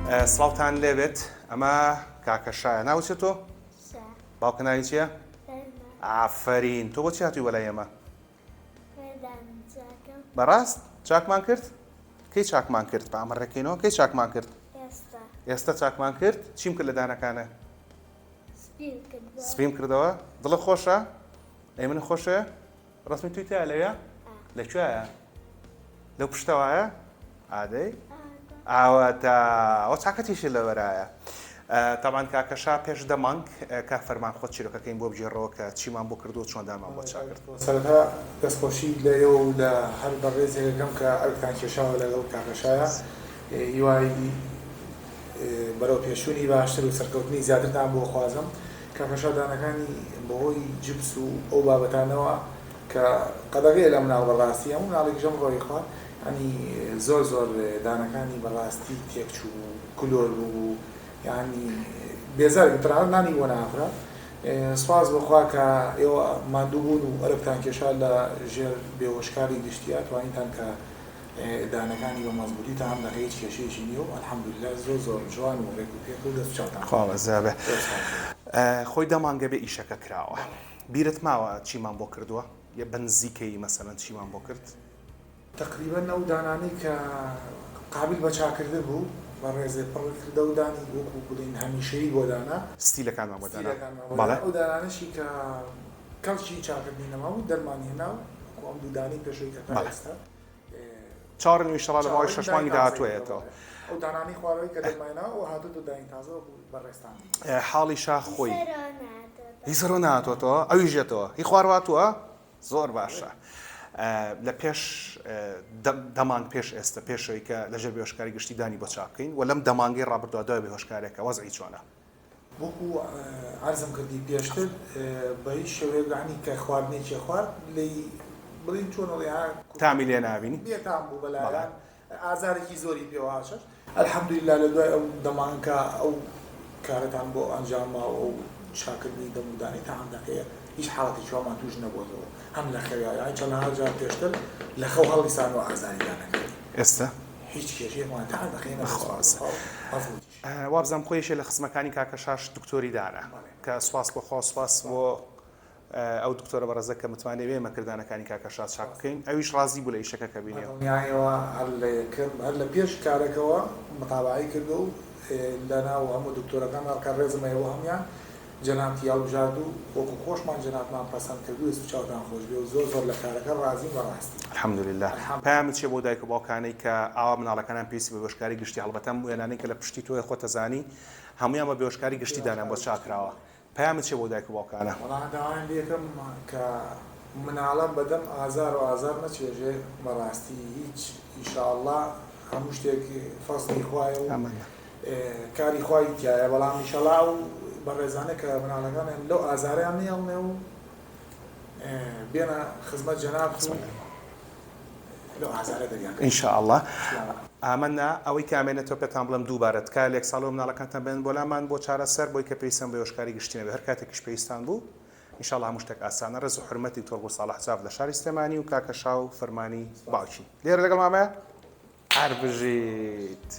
سڵاوتان لێبێت ئەمە کاکە شایە ناوت چیە تۆ؟ باوکە ناوی چییە؟ ئافرین تۆ بۆچی هاتووی بەلای ئێمە؟ بەڕاست چاکمان کرد؟ کەی چاکمان کرد؟ با ئەمە ڕێکەینەوە کەی چاکمان کرد؟ ئێستا چاکمان کرد چیم کرد لە دانەکانە؟ سپیم کردەوە دڵە خۆشە؟ ئەی من خۆشە؟ ڕەسمی توی تیا لەوێ؟ لە کوێیە؟ لەو پشتەوایە؟ ئادەی؟ ئاوەتا ئەوە چاکەتیشی لەبەرایە. تاوان کاکە شا پێش دە مانگ کاک فەرمان خۆت چیرۆکەکەیم بۆ بگێڕەوە کە چیمان بۆ کردو چۆن دانمان بۆ چاک کرد. سەرەتا دەستخۆشی لە ئێوە و لە هەر بەڕێزێک ئەکەم کە ئەرکتان کێشاوە لەگەڵ کاکە شایا هیوای بەرەو پێشچوونی باشتر و سەرکەوتنی زیاترتان بۆ خوازم. کاکە شا دانەکانی بەهۆی جبس و ئەو بابەتانەوە کە قەدەغەیە لە مناڵ بەڕاستی هەموو مناڵێکیش ئەمڕۆ ئەیخوات یانی زۆر زۆر دانەکانی بەڕاستی تێک چووبوو کلۆر بووبوو یانی بێزار کرد تەنانەت نانی بۆ ناخورا سوپاس بۆ خوا کە ئێوە ماندوو بوون و ئەرکتان کێشا لە ژێر بێهۆشکاری گشتیا توانیتان کە دانەکانی بە مەزبوتی تا ئەم دەقەی هیچ کێشەیەکی نیە و الحمدللە زۆر زۆر جوان و ڕێک و پێک و دەست و چاوتان خوا بەزیابێ خۆی دە مانگە بێ ئیشەکە کراوە بیرت ماوە چیمان بۆ کردووە بە نزیکەیی مەسەلەن چیمان بۆ کرد؟ تەقریبەن ئەو دانانەی کە قابیل بە چاکردن بوو بەڕێزێ پڕ کردە و دانی وەکوو بڵێین هەمیشەیی بۆ دانا. ستیلەکانمان بۆ دانا. ستیلەکانمان بۆ دانا. ئەو دانانەشی کە کەڵکی چاکردنی نەمابوو دەرمان هێنا و وەکوو ئەم دوو دانەی پێشەوەی کە تا ئێستا. چاوەڕێین ئیشەڵا لە ماوەی شەش مانگی داهاتووە یەتەوە. ئەو دانانەی خوارەوەی کە دەرمان هێناوە ئەوە هاتۆتەوە دانی تازە وەکوو بەڕێزتان دیتن. حاڵی شا خۆی. هی سەرۆ نەهاتۆتەوە ئەویش یەتەوە هی خوارەوە هاتووە؟ زۆر باشە لە پێش دە مانگ پێش ئێستا پێشەوەی کە لەژێر بێهۆشکاری گشتی دانی بۆ چاک بکەین و لەم دە مانگەی ڕابردووە دوای بێهۆشکارێکە وەزعی چۆنە؟ وەکو عەرزم کردی پێشتر بە هیچ شێوەیەک یەعنی کە خواردنێکی خوارد لێی بڵێین چۆن ئەڵێ ها تامی لێ نابینی بێتام بوو بەلایان ئازارێکی زۆری پێوە هاچەشت الحمدللە لە دوای ئەو دە مانگە ئەو کارەتان بۆ ئەنجام ما و ئەو چاکردنی دەم و دانەی تا ئەم دەقەیە هیچ حاڵەتێکی وامان توش نەبۆتەوە هەم لە خەویا یانی چەنەها جار پێشتر لە خەو هەڵیسانەوە ئازاری دانەکانی ئێستا هیچ کێشەیەکمان تا ئەم دەقەیە نەبۆتەوە مەزبوتیش. وابزانم خۆی یەکێ لە خزمەکانی کاکە شاش دکتۆری دانە کە سوپاس بۆ خوا سوپاس بۆ ئەو دکتۆرە بەڕێزە کە متمانەی بە ئێمە کرد دانەکانی کاکە شاد چاک بکەین ئەویش ڕازی بوو لە ئیشەکە کە بینی. بەدڵنیایەوە هەر لە یەکەم هەر لە پێش کارەکەوە متابەعەی کردووە و لە ناو هەموو دکتۆرەکاندا کە ڕێزم هەیە بۆ هەموویان جەنابتی هەڵبژارد و وەکو خۆشمان جەنابتمان پەسەند کرد و دەست و چاوتان خۆش بێ و زۆر زۆر لە کارەکە ڕازین بە ڕاستی. الحمدللە. پەیامت چیە بۆ دایک و باوکانەی کە ئاوا مناڵەکانیان پێویستی بە بێهۆشکاری گشتی هەڵبەتە ئەم وێنانەی کە لە پشتی تۆیە خۆتەزانی هەموویان بە بێهۆشکاری گشتی دانیان بۆ چاکراوە پەیامت چیە بۆ دایک و باوکانە؟ وەڵا داوایان لێکەم کە مناڵە بەدەم ئازار و ئازار نەچێژێ بەڕاستی هیچ ئیشاڵڵا هەموو شتێک فەزڵی خوایە و کاری خوای تیایە بەڵام ئیشەڵا ئەو بەڕێزانە کە مناڵەکانیان لەو ئازارەیان نەیەڵنێ و بێنە خزمەت جەنابت و لەو ئازارە دەریان کەن. ان شاء اللە آمنا ئەوەی کە ئەمێنێتەوە پێتان بڵێم دووبارە تکایە لە یەک ساڵەوە مناڵەکانتان بێنن بۆ لامان بۆ چارەسەر بۆی کە پێویستیان بە هۆشکاری گشتی نەبێت هەر کاتێکیش پێویستان بوو ان شاء اللە هەموو شتێک ئاسانە ڕێز و حورمەتی دکتۆر گوڵ ساڵح جاف لە شاری سلێمانی و کاکە شاو فەرمانی باوکی لێرە لەگەڵ مامەیە هەر بژیت.